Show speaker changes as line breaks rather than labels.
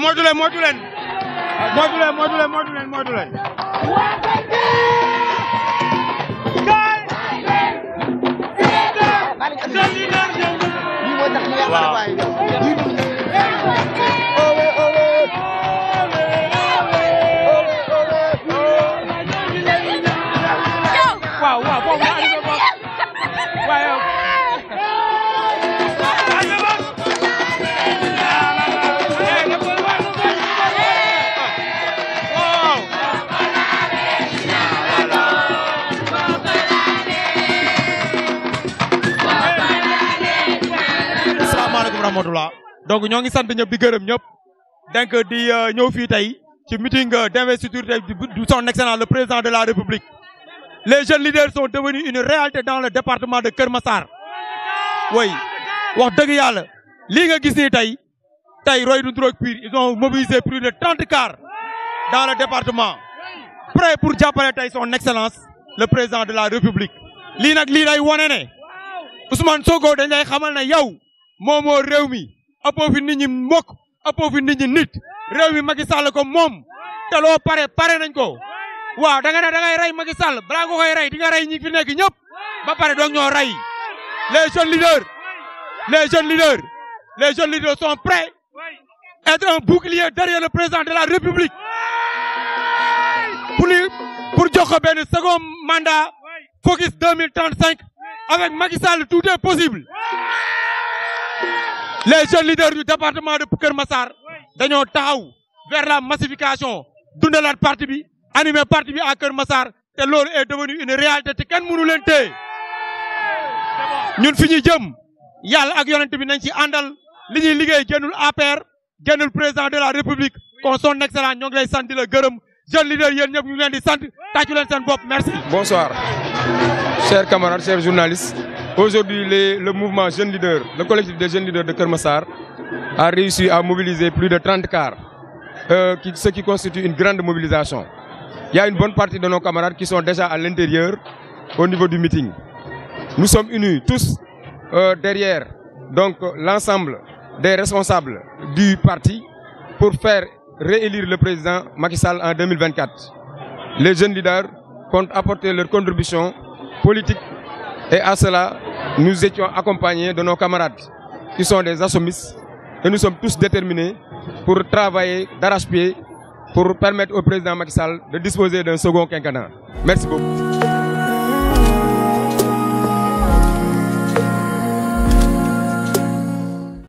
moytu leen. Donc ñoo ngi sant ñëpp di gërëm ñëpp donc di ñëw fii tey ci meeting d'investiture de son excellence le président de la République. Les jeunes leaders sont devenus une réalité dans le département de Keur Massar. Oui wax dëgg yàlla lii nga gis nii tey Roy du Drogue Pire ils ont mobilisé plus de 30 cars dans le département prêt pour jàppale tey son excellence le président de la République. lii nag lii lay wane ne Ousmane Sonko dañ lay xamal ne yow moomoo réew mi ëppoo fi nit ñi mbokk ëppoo fi nit ñi nit réew mi Macky Sall ko moom te loo pare nañ ko waaw da ngay rey Macky Sall balaa nga koy rey di nga rey ñi fi nekk ñëpp ba pare doog ñoo rey. Les jeunes leaders sont prêts à être un bouclier derrière le président de la République pour jox ko benn second mandat focus 2035 avec Macky Sall tout est possible. Les jeunes leaders du département de Keur Massar dañoo taxaw vers la massification dundalaat parti bi animer parti bi à Keur Massar te loolu est devenu une réalité te kenn mënu leen téye ñun fi ñuy jëm yàlla ak yonent bi nañ ci àndal li ñuy liggéey génnul APR génnul président de la République kon son excellence ñoo ngi lay sant di la gërëm jeunes leaders yéen ñëpp ñu ngi leen di sant tàccu leen seen bopp merci.
Bonsoir chers camarades, chers journalistes. Aujourd'hui, le mouvement Jeunes Leaders, le collectif des jeunes leaders de Keur Massar a réussi à mobiliser plus de 30 cars, ce qui constitue une grande mobilisation. Il y a une bonne partie de nos camarades qui sont déjà à l'intérieur au niveau du meeting. Nous sommes unis tous derrière donc l'ensemble des responsables du parti pour faire réélire le président Macky Sall en 2024. Les jeunes leaders comptent apporter leur contribution politique. Et à cela, nous étions accompagnés de nos camarades qui sont des assomistes et nous sommes tous déterminés pour travailler d'arrache-pied pour permettre au président Macky Sall de disposer d'un second quinquennat. Merci beaucoup.